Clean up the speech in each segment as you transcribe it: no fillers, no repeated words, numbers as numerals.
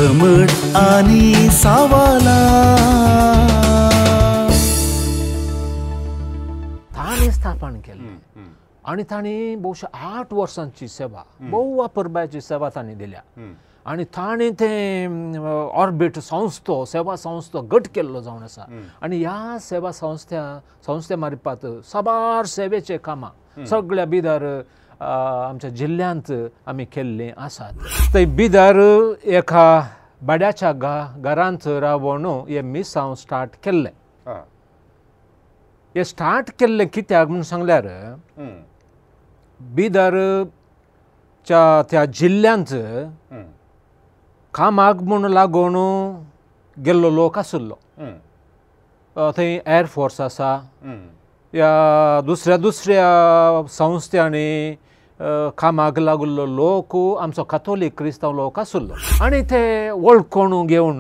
समट आनी सावाला ताणें स्थापन केलें आनी ताणें बहुशा 8 वर्सांची सेवा, भोव वापरपाची सेवा ताणें दिल्या आनी ताणें तें ऑर्बिट संस्थो, सेवा संस्थो गट केल्लो जावन आसा. आनी ह्या सेवा संस्थे मार्फत साबार सेवेचे कामां सगळ्या बिदर आमच्या जिल्ल्यांत आमी केल्लीं आसात. थंय बिदर एका भाड्याच्या घरांत रावन हें मिसांव स्टार्ट केल्लें. हें स्टार्ट केल्लें कित्याक म्हूण सांगल्यार बिदरच्या त्या जिल्ल्यांत कामाक म्हूण लागून गेल्लो लोक आशिल्लो. थंय एअरफोर्स आसा, ह्या दुसऱ्या दुसऱ्या संस्थांनी कामाक लागल्लो लोक आमचो कातोलीक क्रिस्तांव लोक आशिल्लो. आनी ते वळखून घेवन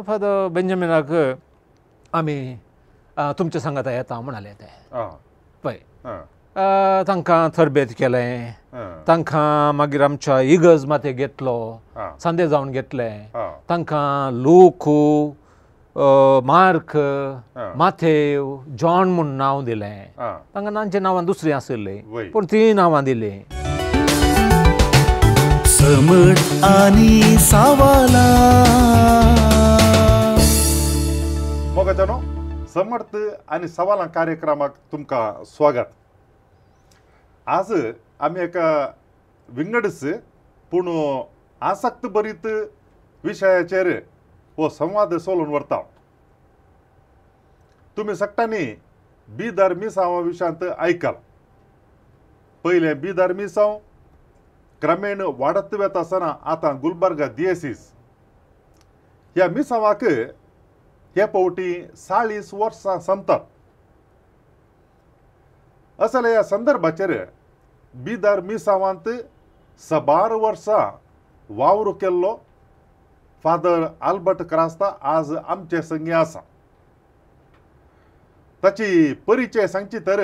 फादर बेंजामिनाक आमी तुमच्या सांगाता येता म्हणाले ते. पळय तांकां थरबेत केलें, तांकां मागीर आमच्या इगर्ज माते घेतलो, सांदे जावन घेतले, तांकां लूक, मार्क, माथेव, जॉन म्हूण नांव दिलें. तांकां तांची नांवां दुसरीं आशिल्लीं पूण तीं नांवां दिलीं. समट आनी सावाला मोगाच्यानो, समर्थ आनी सवालां कार्यक्रमाक तुमकां स्वागत. आज आमी एका विंगडच पूण आसक्त भरीत विशयाचेर हो संवाद सोलून व्हरता. तुमी सगळ्यांनी बिदर मिसांवा विशयांत आयकल. पयलें बिदर मिसांव क्रमेण वाडत वता आसतना आतां गुलबर्गा दियेसीस ह्या मिसांवाक हे फावटी 40 वर्सां संपतात. असल्या ह्या संदर्भाचेर बिदर मिसांवांत साबार वर्सां वावर केल्लो फादर आल्बर्ट क्रास्ता आज आमचे संगी आसा. ताची परिचय सांगची तर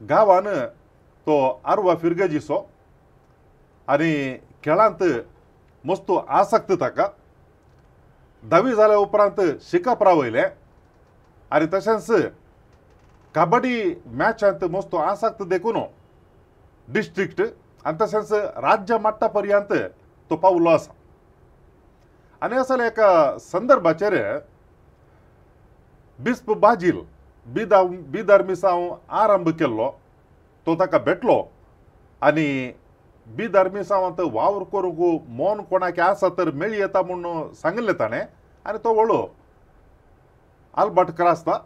गांवान तो आरवा फिरगजीचो आनी खेळांत मस्त आसक्त ताका. 10वी जाल्या उपरांत शिकप रावयलें आनी तशेंच कबड्डी मॅचांत मस्त आसक्त देखून डिस्ट्रिक्ट आनी तशेंच राज्य मट्टा पर्यंत तो पावलो आसा. आनी असल्या एका संदर्भाचेर बिस्प बाजील बिदर मिसांव आरंभ केल्लो तो ताका भेटलो आनी बिदर मिसांवांत वावर करूंक मन कोणाक आसा तर मेळी येता म्हूण सांगिल्लें ताणें. आनी तो व्हडलो आल्बर्ट क्रास्ता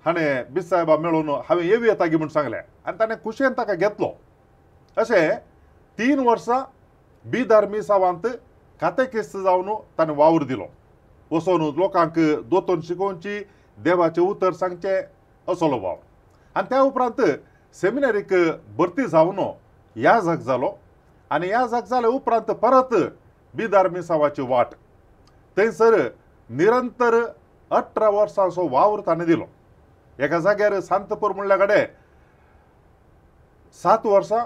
हाणें बिस साहेबा मेळून हांवें येवं येता गी म्हूण सांगलें आनी ताणें खुशयेन ताका घेतलो. अशें 3 वर्सां बिदर मिसांवांत कातेकिस्त जावन ताणें वावर दिलो. वचून लोकांक दोतोन शिकोवची, देवाचें उतर सांगचें असलो वावर. आनी त्या उपरांत सेमिनारीक भरती जावन याजक जालो आनी याजक जाले उपरांत परत बिदर मिसांवाची वाट थंयसर निरंतर 18 वर्सांचो वावर ताणें दिलो. एका जाग्यार सांतपूर म्हणल्या कडेन 7 वर्सां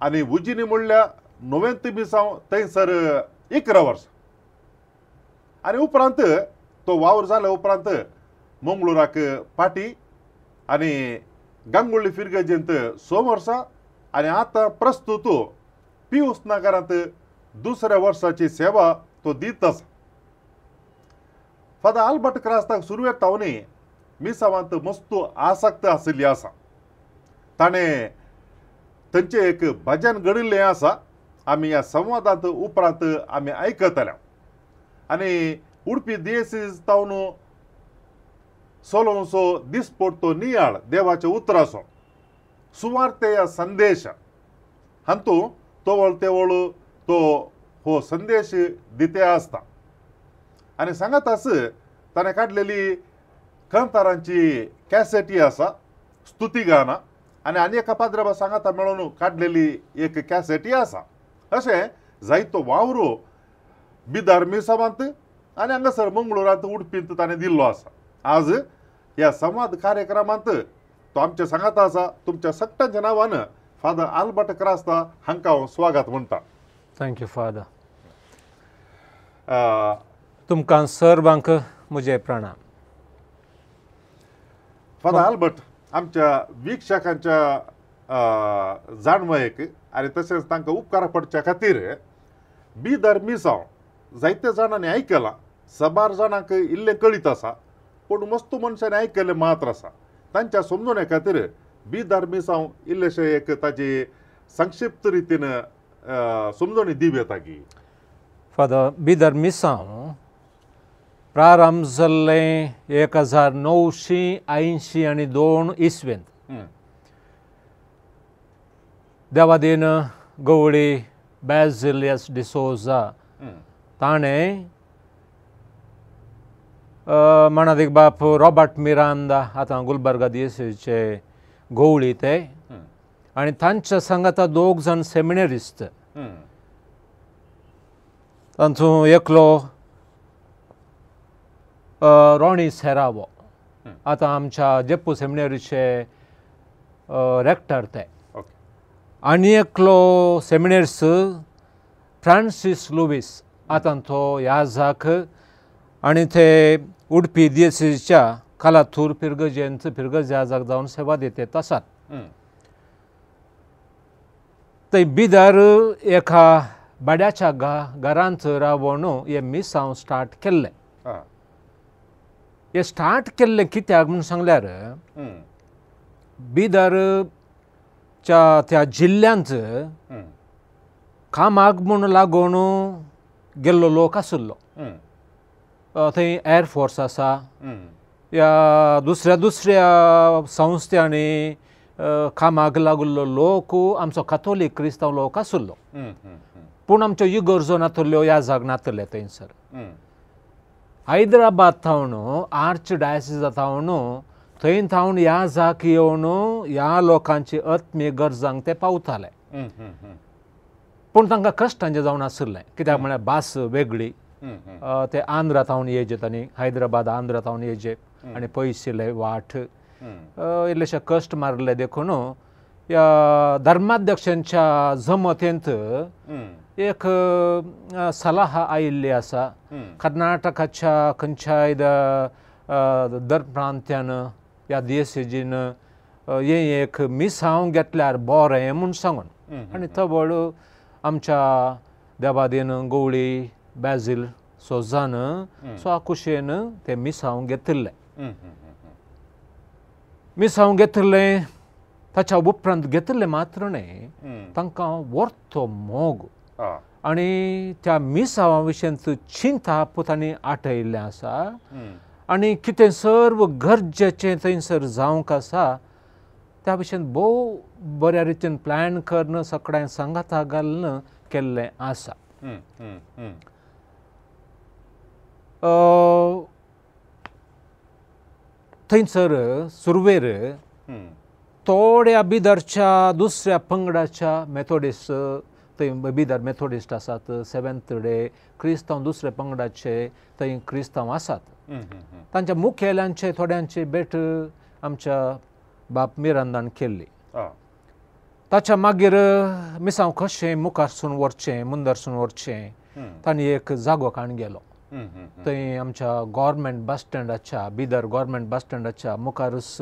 आनी उजिनी म्हणल्या नोवेंत मिसांव थंयसर 11 वर्सां. आनी उपरांत तो वावर जाल्या उपरांत मंगळुराक पाटी आनी गांगुर्ली फिरगजेंत 6 वर्सां आनी आतां प्रस्तुत पियूस नगरांत 2ऱ्या वर्साची सेवा तो दीत आसा. फादर आल्बर्ट क्रास्ताक सुरवेक तावनी मिसांवांत मस्त आसक्त आशिल्ली आसा. ताणें थंयचें एक भजन घडिल्लें आसा. आमी ह्या संवादांत उपरांत आमी आयकतले. आनी उडपी दियेसीस तावन सोलोवचो दिसपडतो नियाळ देवाच्या उतराचो सुवार्ते संदेश हातूंत तवळ तेवळ तो हो संदेश दिते आसता. आनी सांगत आस ताणें काडलेली कांतारांची कॅसेटी आसा स्तुती गाना आनी आनी एका पाद्रा सांगाता मेळून काडलेली एक कॅसेटी आसा. अशें जायतो वावरो बिदार मिसावांत आनी हांगासर मंगळुरांत उडपींत ताणें दिल्लो आसा. आज ह्या संवाद कार्यक्रमांत तो आमच्या सांगाता आसा. तुमच्या सगळ्यांच्या नांवान फादर आल्बर्ट क्रास्ता हांकां हांव स्वागत म्हणटा. Thank you father. तुमकां सर्वांक म्हजे प्रणाम. फादर आल्बर्ट, आमच्या वीक्षकांच्या जाणवयेक आनी तशेंच तांकां उपकार पडच्या खातीर बिदर मिसांव जायते जाणांनी आयकलां, सबार जाणांक इल्लें कळीत आसा, पूण मस्तू मनशांनी आयकल्लें मात्र आसा. तांच्या समजोणे खातीर बिदर मिसांव इल्लेशें एक ताजी संक्षिप्त रितीन समजोणी दिवं येता की. फादर, बिदर मिसांव प्रारंभ जाल्लें 1982 इसवेंत. देवादीन गवळी बेजिलियस डिसोजा ताणें मानादीक बाप रॉबर्ट मिरांदा, आतां गुलबर्गा दियेसीचे गवळी ते, आनी तांच्या सांगाता दोग जाण सेमिनरिस्ट, तांचो एकलो रॉणी सेरावो, आतां आमच्या जेप्पू सेमिनरीचे रेक्टर ते, आनी एकलो सेमिनरिस्ट फ्रांसीस लुवीस, आतां तो याजाक आनी ते उडपी दियेसीच्या कालाथूर फिरगजेंत फिरगज याजाक जावन सेवा दितात आसात. थंय बिदर एका भाड्याच्या घरांत रावन हें मिसांव स्टार्ट केल्लें. हें स्टार्ट केल्लें कित्याक म्हूण सांगल्यार बिदरच्या त्या जिल्ल्यांत कामाक म्हूण लागून गेल्लो लोक आशिल्लो. थंय एअरफोर्स आसा, ह्या दुसऱ्या दुसऱ्या संस्थांनी कामाक लागिल्लो लोक आमचो कातोलीक क्रिस्तांव लोक आशिल्लो, पूण आमच्यो इगर्जो नातल्यो, ह्या जाग नातले थंयसर. हैदराबाद थावन आर्च डायसिसा थावन थंय थावन ह्या जाक येवन ह्या लोकांची आत्मीय गरजांक ते पावताले. पूण तांकां कश्टांचें जावन आशिल्लें, कित्याक म्हळ्यार भास वेगळी, ते आंध्रा थावन येयचे, तांणी हैदराबाद आंध्रा थावन येयचे आनी पयशिल्ले वाट इल्लेशे कश्ट मारले. देखून ह्या धर्माध्यक्षांच्या जमतेंत एक सलाह आयिल्ली आसा, कर्नाटकाच्या खंयच्याय दर प्रांत्यान ह्या दियेसीजीन हें एक मिसांव घेतल्यार बरें म्हूण सांगून, आनी तवळ आमच्या देवादीन गवळी बेजील सोजान सो कुशेन ते मिसांव घेतिल्लें. मिसांव घेतिल्लें ताच्या उपरांत घेतिल्लें मात्र न्हय, तांकां वर्तो मोग आनी त्या मिसांवा विशयांत चिंताप तांणी आठयिल्लें आसा आनी कितें सर्व गरजेचें थंयसर जावंक आसा त्या विशयान भोव बऱ्या रितीन प्लॅन करून सगळ्यांक सांगाता घालून केल्लें आसा. थंयसर सुरवेर थोड्या बिदरच्या दुसऱ्या पंगडाच्या मेथोडिस्ट, थंय बिदर मेथोडिस्ट आसात, सेवेंथ डे क्रिस्तांव दुसऱ्या पंगडाचे थंय क्रिस्तांव आसात, तांच्या मुखेल्यांचे थोड्यांची भेट आमच्या बाप मिरांदान केल्ली. ताच्या मागीर मिसांव कशें मुखारसून व्हरचें, मुंदरसून व्हरचें, तांणी एक जागो काण गेलो. थंय आमच्या गव्हर्मेंट बस स्टँडाच्या, बिदर गव्हर्मेंट बस स्टँडाच्या मुखारच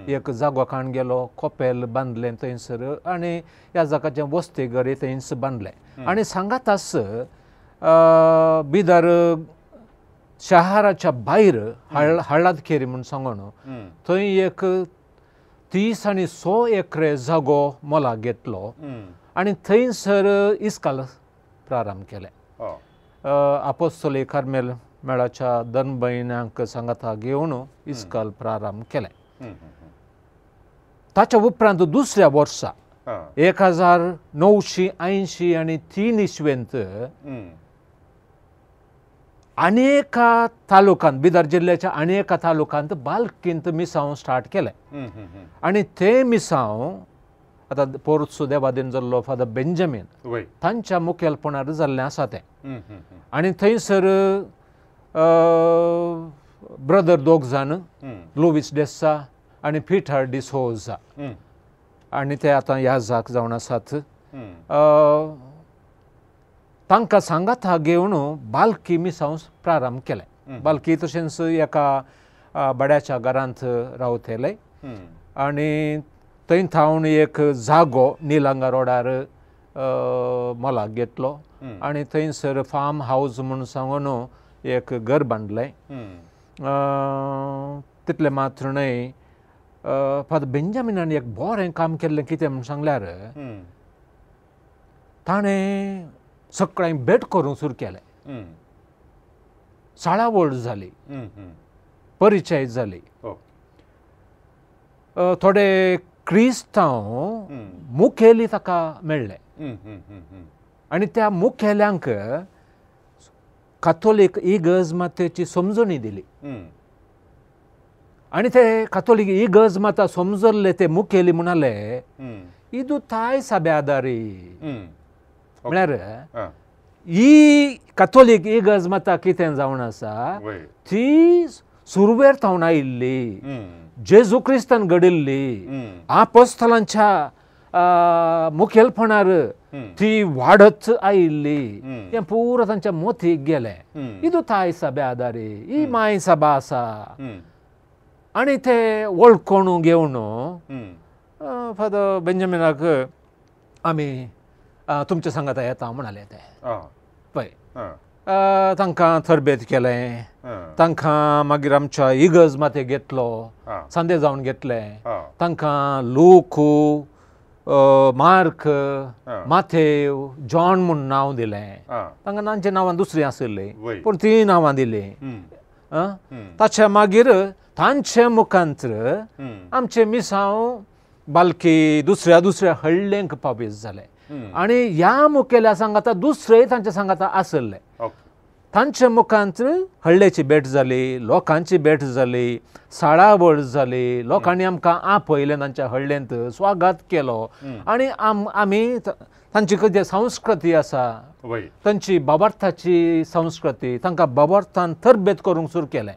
एक जागो काण गेलो, कोपेल बांदलें थंयसर आनी ह्या जागाचें वस्ती घरी थंयच बांदलें. आनी सांगाताच बिदर शहराच्या भायर हळदकेरी म्हूण सांगून थंय एक 30 आनी 100 एकरे जागो मोलाक घेतलो आनी थंयसर इस्काल प्रारंभ केलें. आपोस्तोली कार्मेल मेळाच्या धर्मभयणांक सांगाता घेवन इस्काल प्रारंभ केलें. ताच्या उपरांत दुसऱ्या वर्सा 1983 इसवेंत अनेका तालुक्यांत, बिदर जिल्ल्याच्या अनेका तालुक्यांत बालकींत मिसांव स्टार्ट केलें. आनी ते मिसांव आतां पोरचो देवादीन जाल्लो फादर बेंजामीन तांच्या मुखेलपणार जाल्लें आसा तें. आनी थंयसर ब्रदर दोग जाण, लुवीस डेस्सा आनी पिटर डिसोजा, आनी ते आतां ह्या जाक जावन आसात. तांकां सांगाता घेवन बालकी मिसांव प्रारंभ केलें. बालकी तशेंच एका बड्याच्या घरांत रावतले आनी थंय थावन एक जागो निलंगा रोडार मोलाक घेतलो आनी थंयसर फार्म हावज म्हूण सांगून एक घर बांदलें. तितलें मात्र न्हय, फादर बेंजामिनान एक बरें काम केल्लें. कितें म्हूण सांगल्यार ताणें सगळ्यांक भेट करूंक सुरू केलें. साळावळ जाली, परिचय जाली, थोडे क्रिस्तांव मुखेली ताका मेळ्ळे आनी त्या मुखेल्यांक कातोलीक इगर्ज मातेची समजणी दिली आनी ते कातोलीक इगर्ज माता समजल्ले ते मुखेली म्हणाले इदू ताय साब्यादारी, म्हळ्यार ही कातोलीक इगर्ज माता कितें जावन आसा ती सुरवेर थावन आयिल्ली, जेजू क्रिस्तान घडिल्ली, आपोस्तलांच्या मुखेलपणार ती वाडत आयिल्ली, हें पुरो तांच्या मोतीक गेलें. इदू ताय साब्यादारी, ही माय सभा आसा आनी ते वळखून घेवन फादर बेंजामिनाक आमी तुमच्या सांगाता येता म्हणाले ते. पळय तांकां थरबेत केलें, तांकां मागीर आमच्या इगर्ज माते घेतलो, सांदे जावन घेतले, तांकां लूक, मार्क, माथेव, जॉन म्हूण नांव दिलें. तांकां तांची नांवां दुसरीं आशिल्लीं पूण तीं नांवां दिलीं. ताच्या मागीर तांचे मुखांत्र आमचें मिसांव बालकी दुसऱ्या दुसऱ्या हळ्ळेंक पावीस जालें आनी ह्या मुखेल्या सांगाता दुसरेय तांच्या सांगाता आसले. तांच्या मुखांत हळ्ळेची भेट जाली, लोकांची भेट जाली, साळावळ जाली, लोकांनी आमकां आपयलें, तांच्या हळ्ळेंत स्वागत केलो आनी आमी तांची कितें संस्कृती आसा, तांची बाबार्थाची संस्कृती, तांकां बाबार्थान तरबेत करूंक सुरू केलें.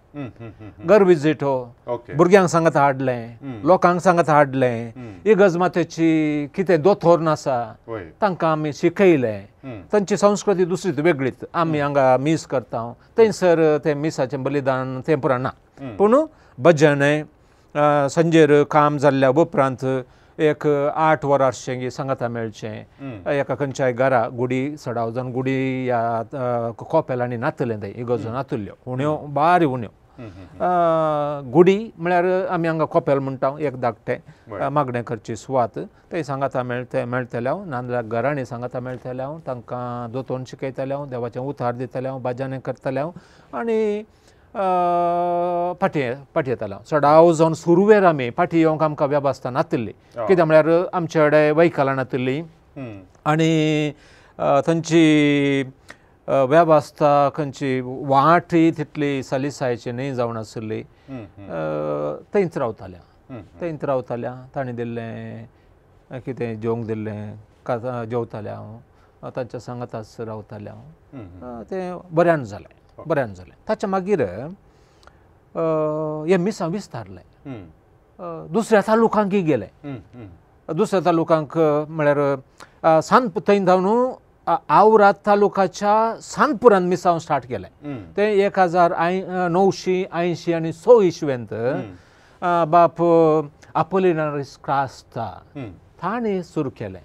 घर विजीट हो भुरग्यांक सांगाता हाडलें, लोकांक सांगाता हाडलें, इगर्ज मातेची कितें दोतोर्न आसा तांकां आमी शिकयलें. तांची संस्कृती दुसरीच वेगळीच, आमी हांगा मीस करता थंयसर तें मिसाचें बलिदान तें पुरा ना, पूण भजन संजेर काम जाल्ल्या उपरांत एक 8 वरां सांगाता मेळचें एका खंयच्याय घरा गुडी सडाव जावन गुडी ह्या कोपेलांनी नातलें थंय इगर्जो नातल्यो उण्यो बारी उण्यो गुडी म्हळ्यार आमी हांगा कोपेल म्हणटा, एक धाकटें मागणें करची सुवात, थंय सांगाता मेळटले हांव, नाजाल्यार घरांनी सांगाता मेळटले हांव, तांकां दोतोन शिकयतले हांव, देवाचें उतार दितले हांव, भजन करतले हांव आनी फाटीं फाटीं येतालो. चडाव जावन सुरवेर आमी फाटीं येवंक आमकां वेवस्था नातिल्ली, कित्याक म्हळ्यार आमचे कडेन व्हयकलां नातिल्लीं आनी थंयची वेवस्था खंयची वाटय तितली सलिसायची न्हय जावन आशिल्ली. थंयच रावताल्या, थंयच रावताल्या, तांणी दिल्लें कितें जेवंक दिल्लें जेवतालें हांव, तांच्या सांगाताच रावतालें हांव. तें बऱ्यान जालें, बऱ्यान जालें. ताच्या मागीर हें मिसांव विस्तारलें, दुसऱ्या तालुकांकय गेलें. दुसऱ्या तालुकांक म्हळ्यार सानपूर, थंय जावन आवरात तालुकाच्या सानपुरान मिसांव स्टार्ट केलें. तें 1980 आनी 6 इस्वेंत बाप आपोलिनारीस क्रास्ता तांणी सुरू केलें.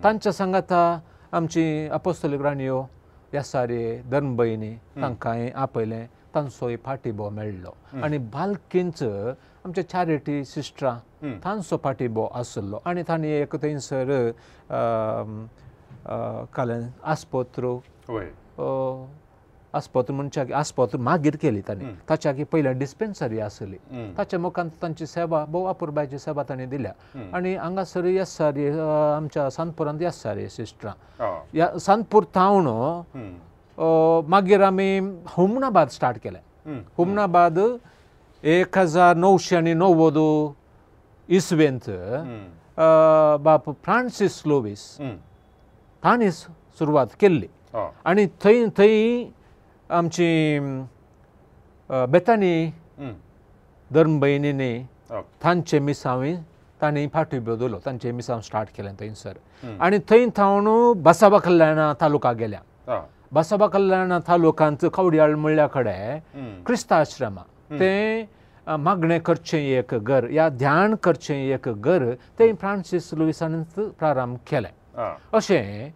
तांच्या सांगाता आमची अपोस्तोलीक राणयो येसारे धर्मभयणी तांकां आपयलें, तांचोय फाटिबो मेळ्ळो आनी बालकींच आमच्या चॅरिटी सिस्टरां तांचो फाटिबो आशिल्लो आनी तांणी एक थंयसर कालें आस्पत्र, आस्पत्र म्हणच्या आस्पत्र मागीर केली तांणी, ताच्या पयलीं डिस्पेन्सरी आसली, ताच्या मुखार तांची सेवा भोव अपुरबायची सेवा तांणी दिल्या. आनी हांगासर येसारी आमच्या सानपुरांत येसारी सिस्टरां, ह्या सानपूर थावन मागीर आमी हुमणाबाद स्टार्ट केलें. हुमणाबाद 1990 इस्वेंत बाप फ्रांसीस लोवीस तांणी सुरवात केल्ली आनी थंय थंय आमची बेतानी धर्मभयणींनी तांचे मिसांव तांणी फाटी दिलो, तांचे मिसांव स्टार्ट केलें थंयसर. आनी थंय थावन बसावा कल्याणा तालुका गेल्या. बसवा कल्याण तालुक्यांत कवड्याळ म्हणल्या कडेन क्रिस्ताश्रमा तें मागणें करचें एक घर या ध्यान करचें एक घर तें फ्रांसीस लुईसानच प्रारंभ केलें. अशें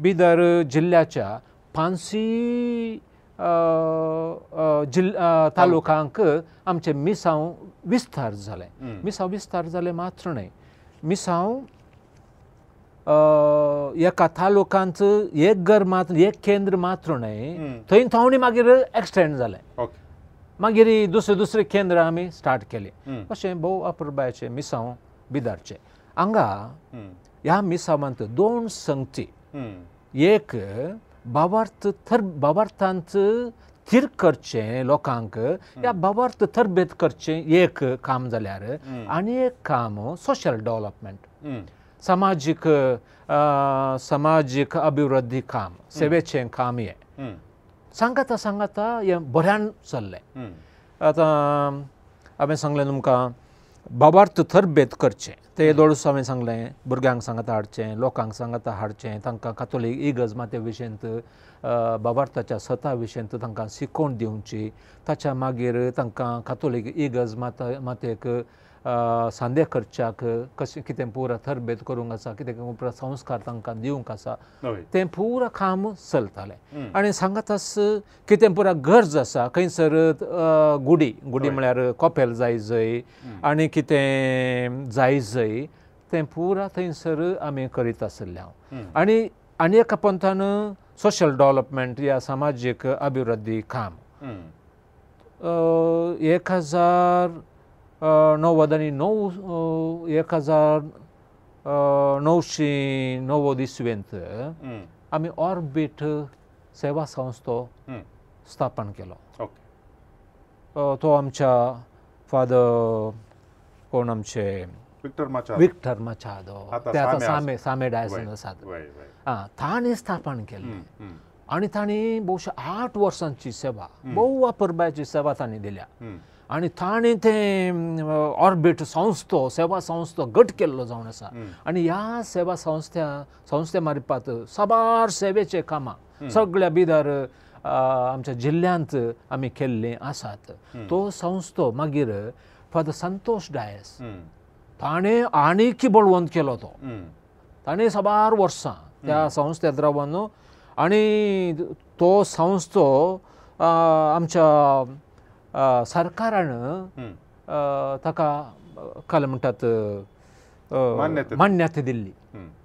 बिदर जिल्ल्याच्या पांसी तालुक्यांक आमचें मिसांव विस्तार जालें. मिसांव विस्तार जालें मात्र न्हय, मिसांव एका तालुक्यांत एक घर मात्र एक केंद्र मात्र न्हय, थंय थवणी मागीर एक्सटेंड जालें. मागीर दुसरे दुसरे केंद्र आमी स्टार्ट केले. अशें भोव अपुरबायेचें मिसांव बिदरचें. हांगा ह्या मिसांवांत दोन संगती, एक भावार्थ थर भावार्थांत थीर करचें लोकांक ह्या भावार्थ तरबेत करचें एक काम जाल्यार, आनी एक काम सोशल डेवलपमेंट, समाजीक समाजीक अभिवृद्धी काम, सेवेचें काम. हें सांगता सांगता हें बऱ्यान चल्लें. आतां हांवें सांगलें तुमकां भावार्थ तरबेत करचें, ते येदोळूच हांवें सांगलें भुरग्यांक सांगता हाडचें, लोकांक सांगता हाडचें, तांकां कातोलीक इगर्ज माते विशयंत भावार्थाच्या सता विशयंत तांकां शिकोवन दिवची, ताच्या मागीर तांकां कातोलीक इगर्ज मातेक सांदे करच्याक कशें कितें पुरा तरबेत करूंक आसा, कितें पुरा संस्कार तांकां दिवंक आसा, तें पुरा काम चलतालें. आनी सांगताच कितें पुरा गरज आसा खंयसर गुडी गुडी म्हळ्यार कॉपेल जाय जंय आनी कितें जाय जंय तें पुरा थंयसर आमी करीत आशिल्ले हांव. आनी आनी एका पंथान सोशल डेवलपमेंट या समाजीक अभिवृद्धी काम 1099 1990 इसवेंत आमी ऑर्बिट सेवा संस्थो स्थापन केलो. तो आमच्या फादर कोण आमचे विक्टर माचादो, ते आतां सामे सामे डायसन आसात, तांणी स्थापन केलें. आनी तांणी भोवशा 8 वर्सांची सेवा, भोव अपुरबायेची सेवा तांणी दिल्या. आनी ताणें तें ऑर्बिट संस्थो सेवा संस्थो घट केल्लो जावन आसा. आनी ह्या सेवा संस्थे मार्फत साबार सेवेचे कामां सगळ्या बिदर आमच्या जिल्ल्यांत आमी केल्लीं आसात. तो संस्थो मागीर फादर संतोष डायस ताणें आनीक बळवंत केलो. तो ताणें साबार वर्सां त्या संस्थेंत रावन आनी तो संस्थो आमच्या सरकारान ताका काल म्हणटात मान्यता दिल्ली,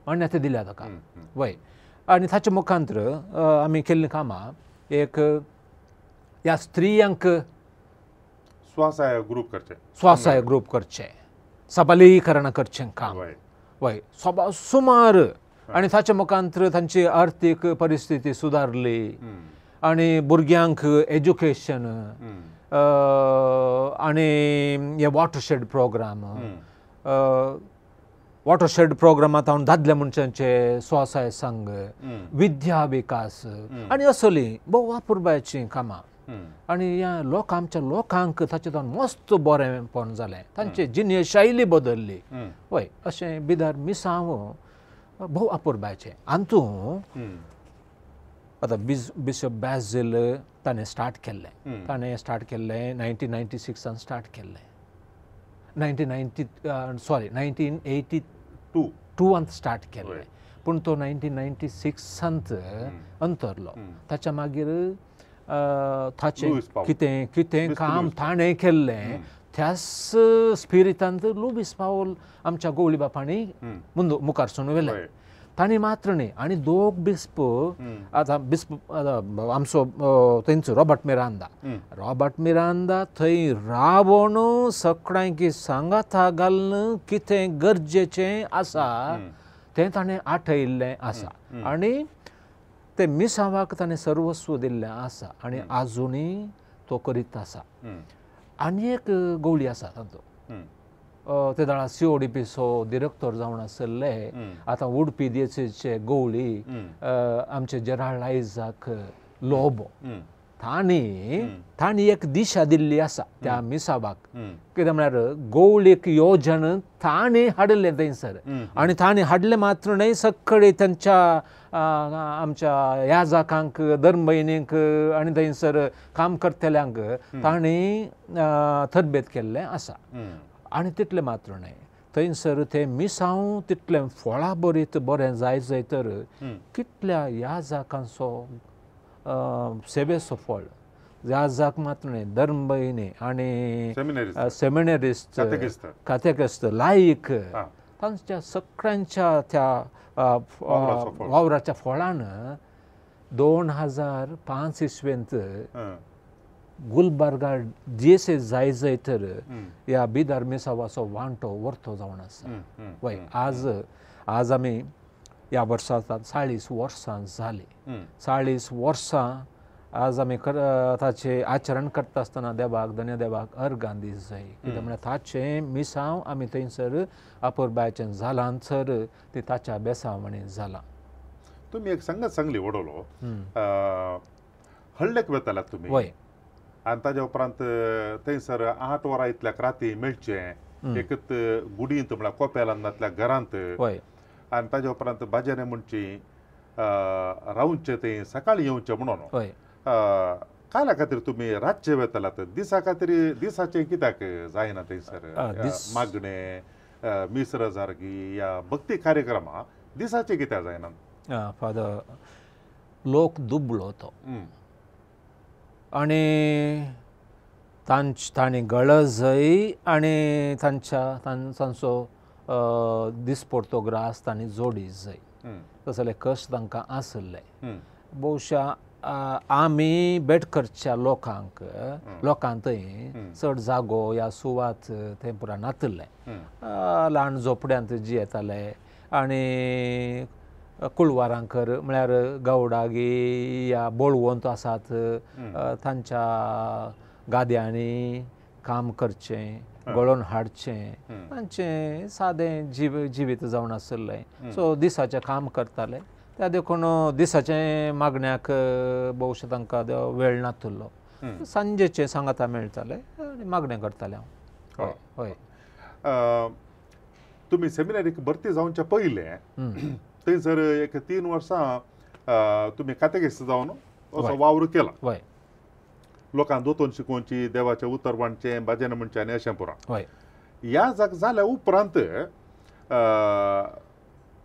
मान्यता दिल्या ताका वय. आनी ताचे मुखांतर आमी केल्लीं कामां एक ह्या स्त्रियांक स्वसहाय ग्रुप करचें, स्वसहाय ग्रुप करचें, सबलीकरण करचें काम वय सुमार. आनी ताचे मुखांतर तांची आर्थीक परिस्थिती सुदारली आनी भुरग्यांक एज्युकेशन आनी हे वॉटरशेड प्रोग्राम, वॉटरशेड प्रोग्रामांत हांव दादल्या मनशांचे स्वसहाय संघ, विद्या विकास आनी असलीं भोव अपुरबायेचीं कामां. आनी ह्या लोक आमच्या लोकांक ताचें मस्त बरेंपण जालें, तांची जिणे शैली बदल्ली वय. अशें बिदर मिसांव भोव अपुरबायेचें. हातूंत आतां बिशप बॅझील ताणें स्टार्ट केल्लें, ताणें स्टार्ट केल्लें 1996 स्टार्ट केल्लें, 1982 स्टार्ट केल्लें, पूण तो 1996 अंतरलो. ताच्या मागीर ताचें कितें कितें काम ताणें केल्लें त्याच स्पिरिटांत लुईस पावल आमच्या गोवळी बापांनी मुखार सून व्हेलें. तांणी मात्र न्ही आनी दोग बिस्प आतां बिस्प आतां आमचो थंयचो रॉबर्ट मिरांदा, रॉबर्ट मिरांदा थंय रावण सगळ्यांकी सांगाता घालून कितें गरजेचें आसा तें ताणें आठयिल्लें आसा आनी ते मिसांवाक ताणें सर्वस्व दिल्लें आसा आनी आजुनूय तो करीत आसा. आनी एक गोवळी आसा तांचो, ते जाणा CODPचो डिरेक्टर जावन आशिल्ले आतां उडपी देसीचे गोवळी आमचे जेराल्ड आयझाक लोबो, तांणी तांणी एक दिशा दिल्ली आसा त्या मिसावाक. कितें म्हळ्यार गोवळीक योजन तांणी हाडिल्लें थंयसर आनी तांणी हाडलें मात्र न्हय सगळे तांच्या आमच्या याजकांक धर्मभयणींक आनी थंयसर काम करतल्यांक तांणी तरबेत केल्लें आसा. आनी तितलें मात्र न्हय थंयसर ते मिसांव तितलें फळां बरीत बरें जाय जाय तर कितल्या याजकांचो सेवेचो फळ याजक मात्र न्हय धर्मभयणी आनी सेमिनरिस्ट कातेकिस्त लायक तांच्या सगळ्यांच्या त्या वावराच्या फळान 2005 इसवेंत गुलबर्गा जेसे जाय जाय तर ह्या बिदार मिसावाचो वांटो वर्तो जावन आसा. वय आज आज आमी ह्या वर्सा 40 वर्सां जालीं. 40 वर्सां आज आमी ताचें आचरण करता आसतना देवाक धन्य देवाक अर्गां दीस जाय. कित्याक म्हळ्यार ताचें मिसांव आमी थंयसर अपुरबायचें जालां सर ती ताच्या बेसांवांनी जालां. तुमी एक सांगात सांगली वडोलो हळ्ळेक वेतालात तुमी. वय. आनी ताज्या उपरांत थंयसर 8 वरां इतल्याक राती मेळचें एकच गुडींत म्हळ्यार कोपेलांतल्या घरांत. वय. आनी ताज्या उपरांत बाजारे म्हणची रावचें थंय सकाळीं येवचें म्हणून. वय. काला खातीर तुमी रातचे वेतालात दिसा खातीर दिसाचें कित्याक जायना थंयसर मागणें मिश्र सारकी या भक्ती कार्यक्रमां दिसाचें कित्याक जायना? फादर लोक दुबळो तो आनी तांणी गळजय आनी तांच्या तांचो दिसपडतो ग्रास तांणी जोडी जाय तसले कश्ट तांकां आसले. बहुशा आमी भेट करच्या लोकांक लोकांक थंय चड जागो या सुवात थंय पुरा नातिल्लें. ल्हान झोपड्यांत जियेताले आनी कुळवारांकर म्हळ्यार गवडागी या बळवंत आसात तांच्या गाद्यांनी काम करचें गळोवन हाडचें तांचें सादें जिवीत जावन आशिल्लें. सो दिसाचें काम करताले त्या देखून दिसाचें मागण्याक बहुशा तांकां वेळ नातिल्लो. सांजेचें सांगाता मेळटालें आनी मागणें करतालें हांव. हय. तुमी सेमिनारीक भरती जावच्या पयलें थंयसर एक 3 वर्सां तुमी कातेकिस्त जावन असो वावर केला. वय. लोकांक दोतोन शिकोवची देवाचें उतर वाणचें भजन म्हणचें आनी अशें पुरा. वय. ह्या जाग जाल्या उपरांत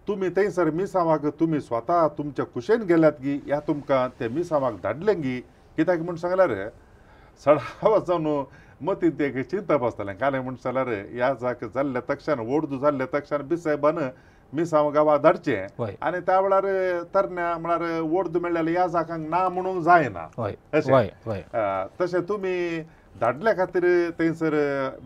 तुमी थंयसर मिसावाक तुमी स्वता तुमच्या कुशेन गेल्यात गी ह्या तुमकां ते मिसावाक धाडलें गी कित्याक म्हूण सांगल्यार सडावा जावन मतींत एक चिंतप आसतालें. कालें म्हूण सांगल्यार ह्या जाग जाल्ल्या तक्षण ओर्दू जाल्ल्या तक्षण बिसायबान मिसांव गांवा धाडचें आनी त्या वेळार तरण्या म्हळ्यार ओर्द मेळ्ळ्यार ह्या जाकांक ना म्हणूंक जायना अशें. तशें तुमी धाडल्या खातीर थंयसर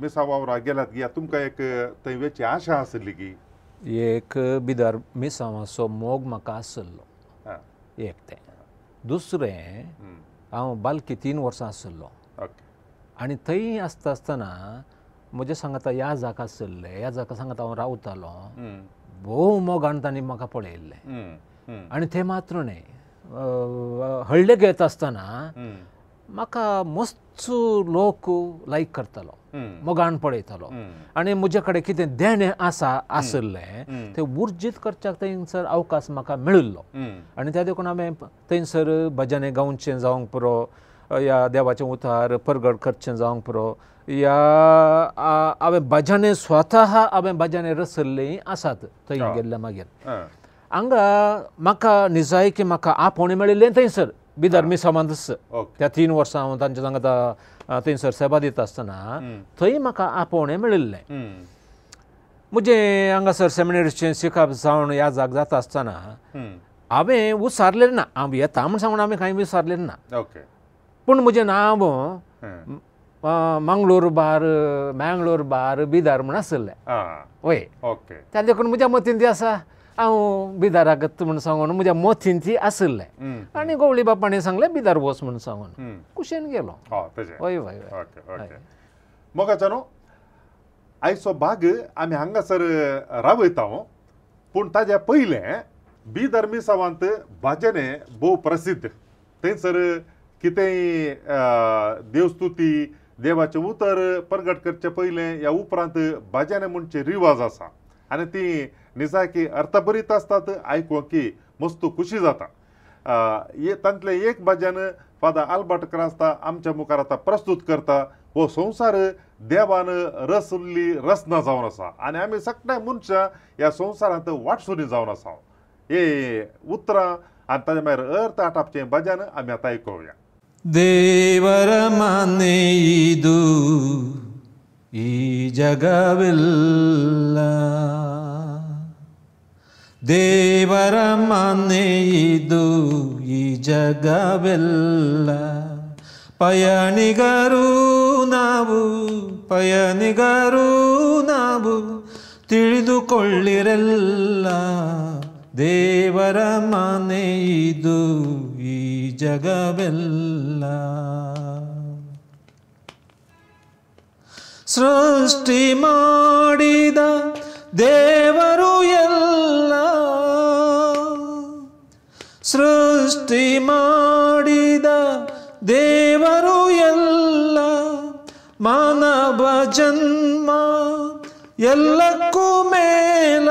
मिसांव वावराक गेल्यात गी तुमकां एक थंय वेची आशा आसली की? एक बिदार मिसांवाचो मोग म्हाका आशिल्लो एक तें. दुसरें हांव बालकी 3 वर्सां आशिल्लो आनी थंय आसता आसतना म्हज्या सांगाता ह्या जाका आशिल्ले ह्या जाका सांगाता हांव रावतालो. भोव मोगान तांणी म्हाका पळयल्लें आनी तें मात्र न्हय हळ्ळेक येता आसतना म्हाका मस्त लोक लायक करतालो मोगान पळयतालो आनी म्हजे कडेन कितें देणें आसा आशिल्लें तें उर्जीत करच्याक थंयसर अवकाश म्हाका मेळिल्लो. आनी त्या देखून हांवें थंयसर भजने गावचें जावंक पुरो या देवाचें उतार परगट करचें जावंक पुरो या हांवें भजने स्वता हांवें भजने रचल्लीं आसात थंय गेल्ले. मागीर हांगा म्हाका निजायकी म्हाका आपोवणें मेळिल्लें थंयसर बिदार मिसावांतच त्या 3 वर्सां हांव तांच्या सांगाता थंयसर सेवा दिता आसतना थंय म्हाका आपोवणें मेळिल्लें. म्हजें हांगासर सेमिनरीचें शिकप जावन ह्या जाग जाता आसतना हांवें विचारलें ना हांव येता म्हूण सांगून हांवें कांय विचारलें ना. पूण म्हजें नांव मंगळूर बार मँगलोर बार बिदार म्हूण आशिल्लें. वय. त्या देखून म्हज्या मतीन ती आसा हांव बिदाराक म्हूण सांगून म्हज्या मतीन ती आशिल्लें. आनी गवळी बापांनी सांगलें बिदार वच म्हूण सांगून कुशेन गेलो. हय हय. मोगाच्यानो आयचो भाग आमी हांगासर रावयता पूण ताज्या पयलें बिदार मिसावांत भजने भोव प्रसिद्ध थंयसर कितेंय देवस्तुती देवाचें उतर प्रगट करचे पयलें या उपरांत भजन म्हणचे रिवाज आसा आनी ती निजाकी अर्थभरीत आसतात, आयकूंक की मस्त खुशी जाता। तांतलें एक भजन फादर आल्बर्ट क्रास्ता आमच्या मुखार आतां प्रस्तुत करता। हो संवसार देवान रसली रचना जावन आसा आनी आमी सगळे मनशां ह्या संवसारांत वाटसुनी जावन आसा। हे उतरां आनी ताजे मागीर अर्थ आटापचें भजन आमी आतां आयकुया। ದೇವರ ಮನೆಯಿದು ಈ ಜಗವೆಲ್ಲ, ದೇವರ ಮನೆಯಿದು ಈ ಜಗವೆಲ್ಲ, ಪಯಣಿಗರು ನಾವು, ಪಯಣಿಗರು ನಾವು ತಿಳಿದುಕೊಳ್ಳಿರಲ್ಲ, ದೇವರ ಮನೆಯಿದು ಈ ಜಗವೆಲ್ಲ. ಸೃಷ್ಟಿ ಮಾಡಿದ ದೇವರು ಎಲ್ಲ, ಸೃಷ್ಟಿ ಮಾಡಿದ ದೇವರು ಎಲ್ಲ, ಮಾನವ ಜನ್ಮ ಎಲ್ಲಕ್ಕೂ ಮೇಲ,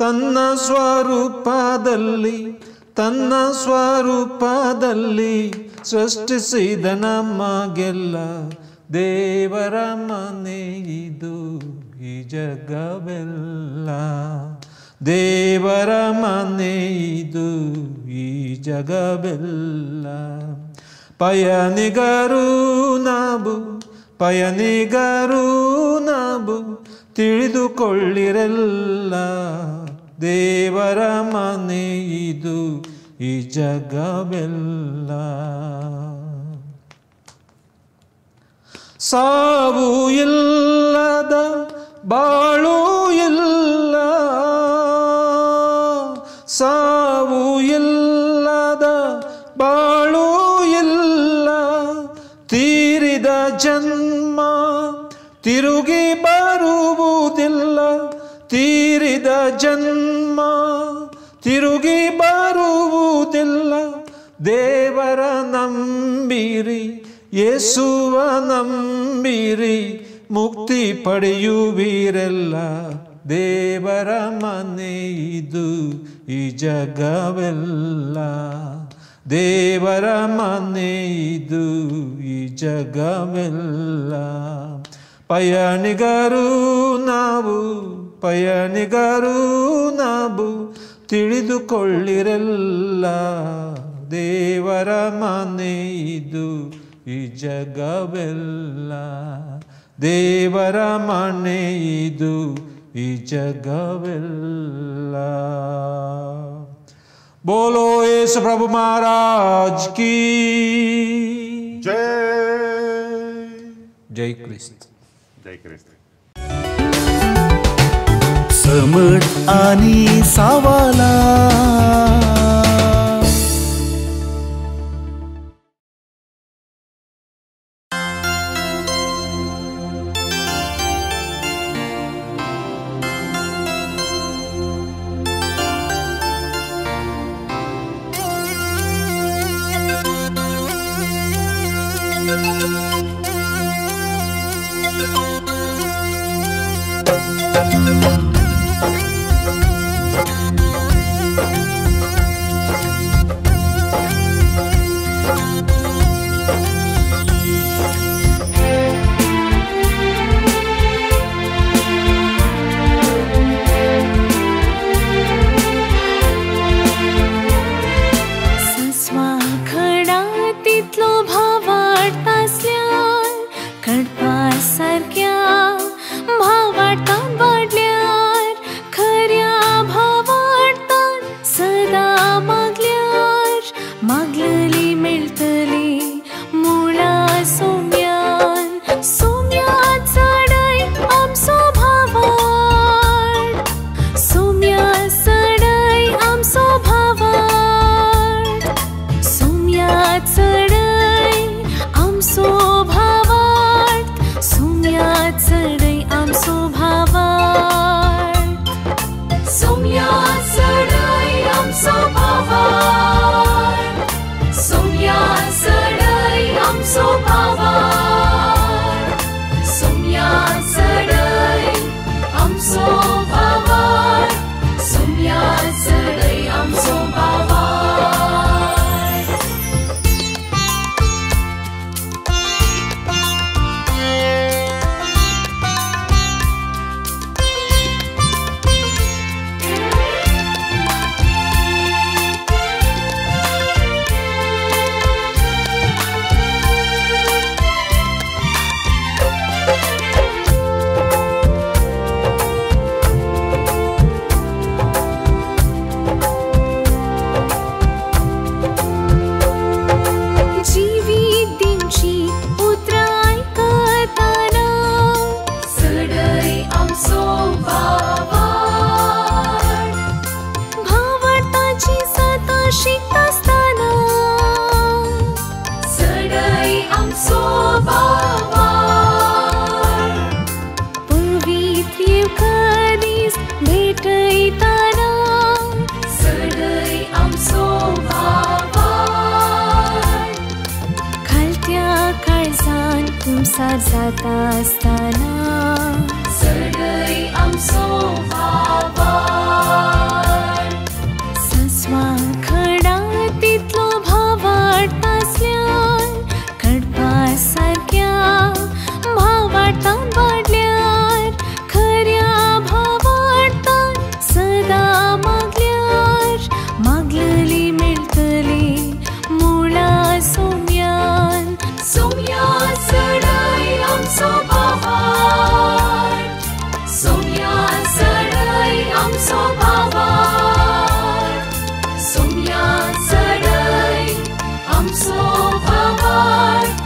ತನ್ನ ಸ್ವರೂಪದಲ್ಲಿ ತನ್ನ ಸ್ವರೂಪದಲ್ಲಿ ಸೃಷ್ಟಿಸಿದ ನಮಗೆಲ್ಲ, ದೇವರ ಮನೆಯಿದು ಈ ಜಗವೆಲ್ಲ, ದೇವರ ಮನೆಯಿದು ಈ ಜಗವೆಲ್ಲ. ಪಯಣಿಗರು ನಾವು, ಪಯಣಿಗರು ನಾವು ತಿಳಿದುಕೊಳ್ಳಿರಲ್ಲ, ದೇವರ ಮನೆಯಿದು ಈ ಜಗವೆಲ್ಲ. ಸಾವು ಇಲ್ಲದ ಬಾಳು ಇಲ್ಲ, ಸಾವು ಇಲ್ಲದ ಬಾಳು ಇಲ್ಲ, ತೀರಿದ ಜನ್ಮ ತಿರುಗಿ ಬರುವುದಿಲ್ಲ, ತೀರಿದ ಜನ್ಮ ತಿರುಗಿ ಬರುವುದಿಲ್ಲ, ದೇವರ ನಂಬಿರಿ ಯೇಸುವ ನಂಬಿರಿ ಮುಕ್ತಿ ಪಡೆಯುವಿರೆಲ್ಲ, ದೇವರ ಮನೆಯಿದು ಈ ಜಗವೆಲ್ಲ, ದೇವರ ಮನೆಯಿದು ಈ ಜಗವೆಲ್ಲ. ಪಯಣಿಗರು ನಾವು, ಪಯಣಿಗರು ನಾವು ತಿಳಿದುಕೊಳ್ಳಿರಲ್ಲ, ದೇವರ ಮನೆಯಿದು ಈ ಜಗವೆಲ್ಲ, ದೇವರ ಮನೆಯಿದು ಈ ಜಗವೆಲ್ಲ. ಬೋಲೋ ಯೇಸು ಪ್ರಭು ಮಹಾರಾಜ್ ಕಿ ಜೈ. ಜೈ ಕ್ರಿಸ್ತ. ಜೈ ಕ್ರಿಸ್ತ. समट आणि सावाला संवसार जाता आसतना चडय आमचो भावार्थ सस्वा खडा तितलो भावार्थ आसल्यार कडपा सारक्या भावार्थान वाडल्यार खऱ्या भावार्थान सदां मागल्यार मागलली मेळटली मुळा सोम्यान सोम्या चडय आमचो भावार्थ सोम्या चडय आमचो भावार्थ सोम्या चडय आमचो भावार्थ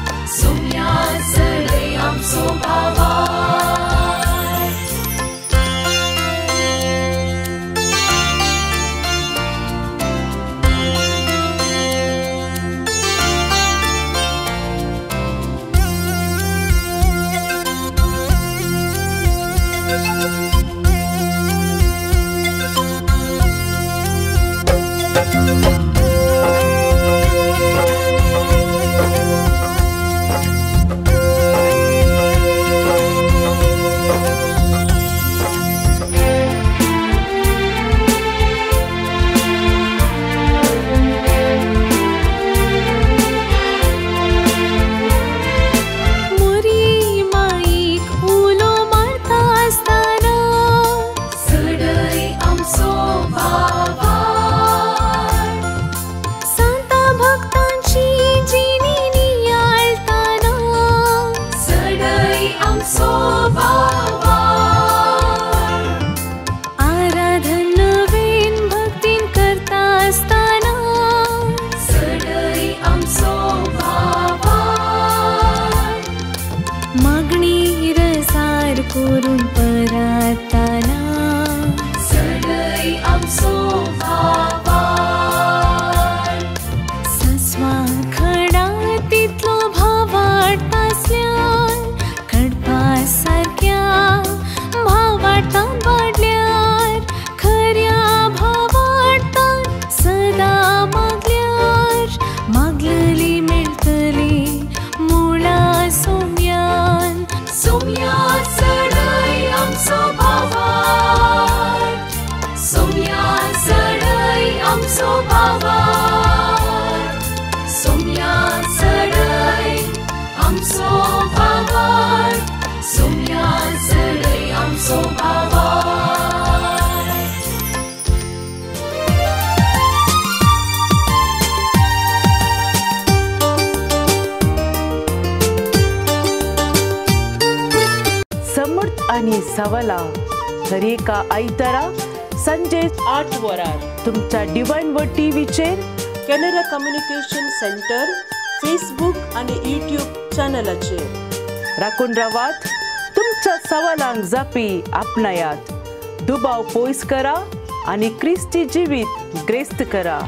सोम्या चडय आमचो भावार्थ. मोरी माईक उलो मारता आसतना चडय आमचो भावार्थ सांता भक्तांची जिणी नियाळताना चडय आमचो भावार्थ आराधन नवीन भक्तीन करता आसतना चडय आमचो भावार्थ मागणी रसार करून परातना चडय आमचो भावार्थ सस्वा खडा तितलो भावार्थ आसल्यार कडपा सारक्या भावार्थान वाडल्यार खऱ्या भावार्थान सदां मागल्यार मागलली मेळटली मुळा सोम्यान सोम्या चडय आमचो भावार्थ सोम्या चडय आमचो भावार्थ सोम्या चडय आमचो भावार्थ सोम्या चडय आमचो भावार्थ. समर्थ आणि सवला दरेका आयतारा संजे 8 वरार तुमच्या डिवायन वर्ड टीव्हीचेर कॅनरा कम्युनिकेशन सेंटर फेसबुक आणि यूट्यूब चॅनलाचेर राखून रावात. तुमच्या सवालांक जापी आपणायात, दुबाव पयस करा आणि क्रिस्ती जिवीत ग्रेस्त करा.